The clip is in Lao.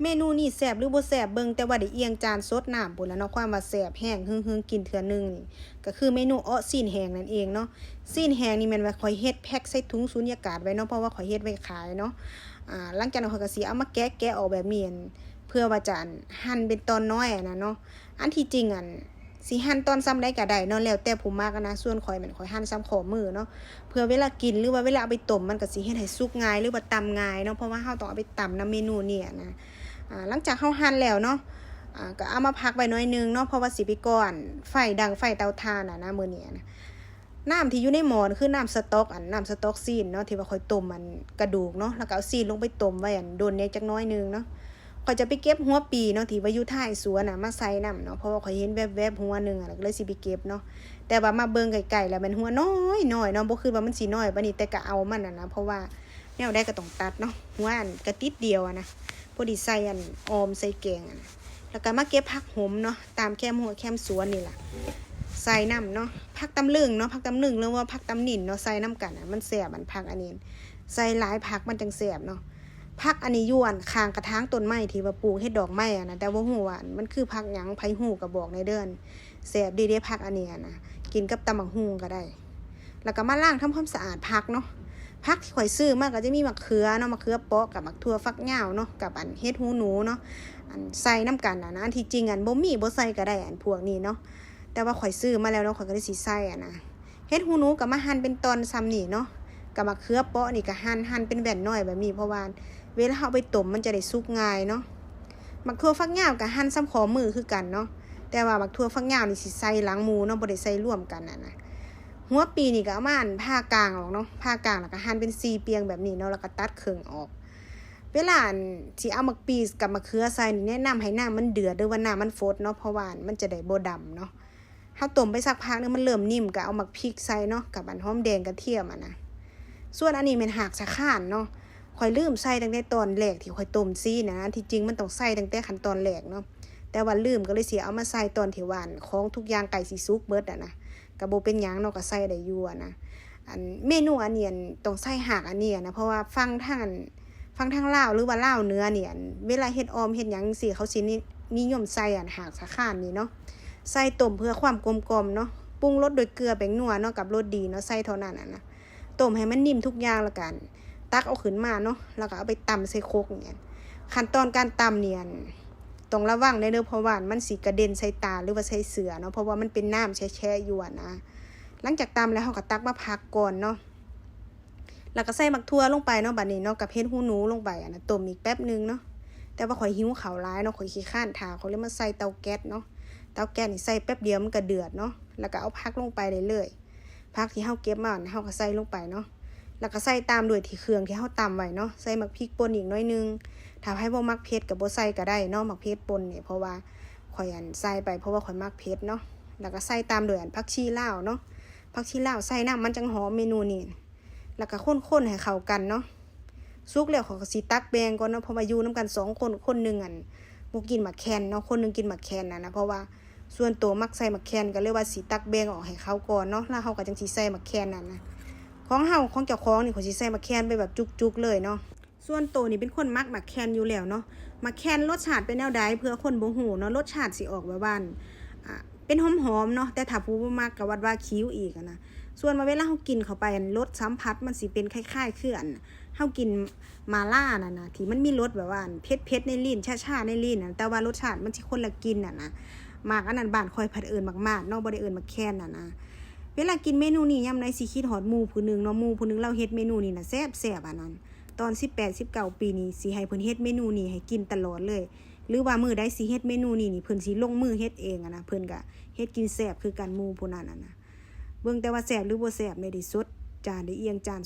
ເມນູນີ້ແຊບຫຼືບໍ່ແຊບ ເບິ່ງແຕ່ວ່າໄດ້ອຽງຈານສົດນ້ຳພຸ້ນລະເນາະ. ຄວາມວ່າແຊບແຮງ ຫຶງໆ ກິນເທື່ອໜຶ່ງນີ້ ກໍຄືເມນູເອາະຊີ້ນແຫ້ງນັ້ນເອງເນາະ. ຊີ້ນແຫ້ງນີ້ແມ່ນວ່າຂ້ອຍເຮັດແພັກໃສ່ຖົງສຸນຍາກາດໄວ້ເນາະ ເພາະວ່າຂ້ອຍເຮັດໄວ້ຂາຍເນາະ. ອາ ຫຼັງຈາກນັ້ນຂ້ອຍກໍຊິເອົາມາແກະ ແກະອອກແບບນີ້ ເພື່ອວ່າຈະ ອັນ ຫັ່ນເປັນຕອນນ້ອຍຫັ້ນນະເນາະ. ອັນທີ່ຈິງ ອັນ ຊິຫັ່ນຕອນສ່ຳໃດກໍໄດ້ເນາະ ແລ້ວແຕ່ຜູ້ມັກນະ. ສ່ວນຂ້ອຍແມ່ນຂ້ອຍຫັ່ນສ່ຳຂໍ້ມືເນາະ ເພື່ອເວລາກິນ ຫຼືວ່າເວລາເອົາໄປຕົ້ມ ມັນກໍຊິເຮັດໃຫ້ສຸກງ່າຍ ຫຼືວ່າຕຳງ່າຍເນາະ ເພາະວ່າເຮົາຕ້ອງເອົາໄປຕຳນຳເມນູນີ້ນະ. ອາ ຫຼັງຈາກເຮົາຫັ່ນແລ້ວເນາະ ອາ ກໍເອົາມາພັກໄວ້ໜ້ອຍໜຶ່ງເນາະ ເພາະວ່າຊິໄປກໍ່ໄຟ ດັງໄຟເຕົາຖ່ານນະ ນະ ມື້ນີ້ນະ. ນ້ຳທີ່ຢູ່ໃນໝໍ້ນະ ຄືນ້ຳສະຕ໋ອກ ອັນ ນ້ຳສະຕ໋ອກຊີ້ນເນາະ ທີ່ວ່າຂ້ອຍຕົ້ມ ອັນ ກະດູກເນາະ ແລ້ວກໍເອົາຊີ້ນລົງໄປຕົ້ມໄວ້ ອັນ ດົນແດ່ຈັກໜ້ອຍໜຶ່ງເນາະ. ຂ້ອຍຈະໄປເກັບຫົວປີເນາະ ທີ່ວ່າຢູ່ທ້າຍສວນນະ ມາໃສ່ນຳເນາະ ເພາະວ່າຂ້ອຍເຫັນແວບໆຫົວໜຶ່ງ ແລ້ວກໍເລີຍຊິໄປເກັບເນາະ. ແຕ່ວ່າມາເບິ່ງໃກ້ໆແລ້ວແມ່ນຫົວນ້ອຍໆເນາະ ບໍ່ຄິດວ່າມັນຊິນ້ອຍປານນີ້ ແຕ່ກໍເອົາມັນຫັ້ນນະ ເພາະວ່າແນວໃດກໍຕ້ອງຕັດເນາະ. ຫົວ ອັນ ກະຕິດດຽວຫັ້ນນະ ພໍດີໃສ່ ອັນ ອອມໃສ່ແກງຫັ້ນນະ. ແລ້ວກໍມາເກັບຜັກຫົມເນາະ ຕາມແຄມຮົ້ວແຄມສວນນີ້ລະ ໃສ່ນຳເນາະ. ຜັກຕຳລຶງເນາະ ຜັກຕຳລຶງ ຫຼືວ່າຜັກຕຳນິນເນາະ ໃສ່ນຳກັນນະ ມັນແຊບ. ອັນ ຜັກອັນນີ້ ໃສ່ຫຼາຍຜັກມັນຈັ່ງແຊບເນາະ. ຜັກອັນນີ້ຢູ່ ອັນ ຂ້າງກະຖາງຕົ້ນໄມ້ທີ່ວ່າປູກເຮັດດອກໄມ້ຫັ້ນນະ ແຕ່ບໍ່ຮູ້ວ່າ ອັນ ມັນຄືຜັກຫຍັງ ໃຜຮູ້ກໍບອກແດ່ເດີ. ແຊບດີເດ້ ຜັກອັນນີ້ຫັ້ນນະ ກິນກັບຕຳບັກຫຸ່ງກໍໄດ້. ແລ້ວກໍມາລ້າງທຳຄວາມສະອາດຜັກເນາະ. ຜັກທີ່ຂ້ອຍຊື້ມາກໍຈະມີໝາກເຂືອເນາະ ໝາກເຂືອເປາະ ກັບໝາກຖົ່ວຝັກຍາວເນາະ ກັບ ອັນ ເຫັດຫູໜູເນາະ ອັນ ໃສ່ນຳກັນຫັ້ນນະ. ອັນທີ່ຈິງ ອັນ ບໍ່ມີບໍ່ໃສ່ກໍໄດ້ ອັນ ພວກນີ້ເນາະ ແຕ່ວ່າຂ້ອຍຊື້ມາແລ້ວເນາະ ຂ້ອຍກໍເລີຍຊິໃສ່ຫັ້ນນະ. ເຫັດຫູໜູກໍມາຫັ່ນເປັນຕອນສ່ຳນີ້ເນາະ ກັບໝາກເຂືອເປາະນີ້ກໍຫັ່ນ ຫັ່ນເປັນແວ່ນນ້ອຍແບບນີ້ ເພາະວ່າເວລາເຮົາເອົາໄປຕົ້ມມັນຈະໄດ້ສຸກງ່າຍເນາະ. ໝາກຖົ່ວຝັກຍາວກໍຫັ່ນສ່ຳຂໍ້ມືຄືກັນເນາະ ແຕ່ວ່າໝາກຖົ່ວຝັກຍາວນີ້ຊິໃສ່ຫຼັງໝູ່ເນາະ ບໍ່ໄດ້ໃສ່ລວມກັນຫັ້ນນະ. ຫົວປີນີ້ກໍເອົາມາ ອັນ ຜ່າກາງອອກເນາະ ຜ່າກາງແລ້ວກໍຫັ່ນເປັນສີ່ປ່ຽງແບບນີ້ເນາະ ແລ້ວກໍຕັດເຄິ່ງອອກ. ເວລາ ອັນ ຊິເອົາໝາກປີກັບໝາກເຂືອໃສ່ນີ້ ແນະນຳໃຫ້ນ້ຳມັນເດືອດ ຫຼືວ່ານ້ຳມັນຟົດເນາະ ເພາະວ່າ ອັນ ມັນຈະໄດ້ບໍ່ດຳເນາະ. ເຮົາຕົ້ມໄປສັກພັກໜຶ່ງ ມັນເລີ່ມນິ້ມ ກໍເອົາໝາກພິກໃສ່ເນາະ ກັບ ອັນ ຫອມແດງ ກະທຽມຫັ້ນນະ. ສ່ວນອັນນີ້ແມ່ນຮາກສາຄານເນາະ ຂ້ອຍລືມໃສ່ຕັ້ງແຕ່ຕອນແລກທີ່ຂ້ອຍຕົ້ມຊີ້ນະ ທີ່ຈິງມັນຕ້ອງໃສ່ຕັ້ງແຕ່ຂັ້ນຕອນແລກເນາະ ແຕ່ວ່າລືມ ກໍເລີຍຊິເອົາມາໃສ່ຕອນທີ່ວ່າ ອັນ ຂອງທຸກຢ່າງໃກ້ຊິສຸກເບິດຫັ້ນນະ ກໍບໍ່ເປັນຫຍັງເນາະ ກໍໃສ່ໄດ້ຢູ່ຫັ້ນນະ. ອັນ ເມນູອັນນີ້ ອັນ ຕ້ອງໃສ່ຮາກອັນນີ້ຫັ້ນນະ ເພາະວ່າຝັ່ງທາງ ອັນ ຝັ່ງທາງລາວ ຫຼືວ່າລາວເໜືອນີ້ ອັນ ເວລາເຮັດອ່ອມເຮັດຫຍັງຈັ່ງຊີ້ ເຂົາຊິນິ ນິຍົມໃສ່ ອັນ ຮາກສາຄານນີ້ເນາະ ໃສ່ຕົ້ມເພື່ອຄວາມກົມກ່ອມເນາະ. ປຸງລົດດ້ວຍເກືອແປ້ງນົວເນາະ ກັບໂລດດີເນາະ ໃສ່ເທົ່ານັ້ນຫັ້ນນະ. ຕົ້ມໃຫ້ມັນນິ້ມທຸກຢ່າງ ແລ້ວກໍ ອັນ ຕັກເອົາຂຶ້ນມາເນາະ ແລ້ວກໍເອົາໄປຕຳໃສ່ຄົກນີ້. ຂັ້ນຕອນການຕຳນີ້ ອັນ ຕ້ອງລະວັງແດ່ເດີ ເພາະວ່າມັນຊິກະເດັນໃສ່ຕາ ຫຼືວ່າໃສ່ເສື້ອເນາະ ເພາະວ່າມັນເປັນນ້ຳແຊະໆຢູ່ຫັ້ນນະ. ຫຼັງຈາກຕຳແລ້ວ ເຮົາກໍຕັກມາພັກກ່ອນເນາະ ແລ້ວກໍໃສ່ໝາກຖົ່ວລົງໄປເນາະ ບາດນີ້ເນາະ ກັບເຫັດຫູໜູລົງໄປ ອັນນະ ຕົ້ມອີກແປັບໜຶ່ງເນາະ. ແຕ່ວ່າຂ້ອຍຫິວເຂົ້າຫຼາຍເນາະ ຂ້ອຍຂີ້ຄ້ານຖ້າ ຂ້ອຍເລີຍມາໃສ່ເຕົາແກັສເນາະ. ເຕົາແກັສນີ້ໃສ່ແປັບດຽວມັນກໍເດືອດເນາະ ແລ້ວກໍເອົາຜັກລົງໄປໄດ້ເລີຍ. ຜັກທີ່ເຮົາເກັບມາຫັ້ນ ເຮົາກໍໃສ່ລົງໄປເນາະ ແລ້ວກໍໃສ່ຕາມດ້ວຍທີ່ເຄື່ອງທີ່ເຮົາຕຳໄວ້ເນາະ ໃສ່ໝາກພິກປົ່ນອີກໜ້ອຍໜຶ່ງ. ຖ້າໃຜບໍ່ມັກເຜັດກໍບໍ່ໃສ່ກໍໄດ້ເນາະ ໝາກເຜັດປົ່ນນີ້ ເພາະວ່າຂ້ອຍ ອັນ ໃສ່ໄປ ເພາະວ່າຂ້ອຍມັກເຜັດເນາະ. ແລ້ວກໍໃສ່ຕາມດ້ວຍ ອັນ ຜັກຊີລາວເນາະ ຜັກຊີລາວໃສ່ນຳ ມັນຈັ່ງຫອມເມນູນີ້. ແລ້ວກໍຄົນໆໃຫ້ເຂົ້າກັນເນາະ. ສຸກແລ້ວຂ້ອຍກໍຊິຕັກແບ່ງກ່ອນເນາະ ເພາະວ່າຢູ່ນຳກັນສອງຄົນ ຄົນໜຶ່ງ ອັນ ບໍ່ກິນໝາກແຄນເນາະ ຄົນໜຶ່ງກິນໝາກແຄນຫັ້ນນະ. ເພາະວ່າສ່ວນໂຕມັກໃສ່ໝາກແຄນ ກໍເລີຍວ່າຊິຕັກແບ່ງອອກໃຫ້ເຂົາກ່ອນເນາະ ແລ້ວເຮົາກໍຈັ່ງຊິໃສ່ໝາກແຄນຫັ້ນນະ. ຂອງເຮົາ ຂອງເຈົ້າຂອງນີ້ ຂ້ອຍຊິໃສ່ໝາກແຄນໄປແບບຈຸກໆເລີຍເນາະ. ສ່ວນໂຕນີ້ເປັນຄົນມັກໝາກແຄນຢູ່ແລ້ວເນາະ. ໝາກແຄນລົດຊາດເປັນແນວໃດ ເພື່ອຄົນບໍ່ຮູ້ເນາະ ລົດຊາດຊິອອກແບບວ່າ ອ່າ ເປັນຫອມໆເນາະ ແຕ່ຖ້າຜູ້ບໍ່ມັກກໍວັດວ່າຂິວອີກຫັ້ນນະ. ສ່ວນວ່າເວລາເຮົາກິນເຂົ້າໄປ ອັນ ລົດສຳຜັດມັນຊິເປັນຄ້າຍໆຄື ອັນ ເຮົາກິນໝາລ່ານັ້ນນະ ທີ່ມັນມີລົດແບບວ່າ ອັນ ເຜັດໆໃນລີ້ນ ຊາໆໃນລີ້ນນະ ແຕ່ວ່າລົດຊາດມັນຊິຄົນລະກິ່ນຫັ້ນນະ. ໝາກອັນນັ້ນບ້ານຂ້ອຍພັດເອີ້ນໝາກມາດເນາະ ບໍ່ໄດ້ເອີ້ນໝາກແຄນຫັ້ນນະ. ເວລາກິນເມນູນີ້ຍາມໃດຊິຄິດຮອດໝູ່ຜູ້ໜຶ່ງເນາະ ໝູ່ຜູ້ໜຶ່ງລາວເຮັດເມນູນີ້ນະແຊບໆ ອັນນັ້ນ ຕອນສິບແປດ ສິບເກົ້າປີນີ້ ຊິໃຫ້ເພິ່ນເຮັດເມນູນີ້ໃຫ້ກິນຕະຫຼອດເລີຍ ຫຼືວ່າມື້ໃດຊິເຮັດເມນູນີ້ນີ້ ເພິ່ນຊິລົງມືເຮັດເອງຫັ້ນນະ ເພິ່ນກະເຮັດກິນແຊບຄືກັນໝູ່ຜູ້ນັ້ນຫັ້ນນະ. ເບິ່ງແຕ່ວ່າແຊບຫຼືບໍ່ແຊບ ໄດ້ ໄດ້ສົດຈານ ໄດ້ອຽງຈານ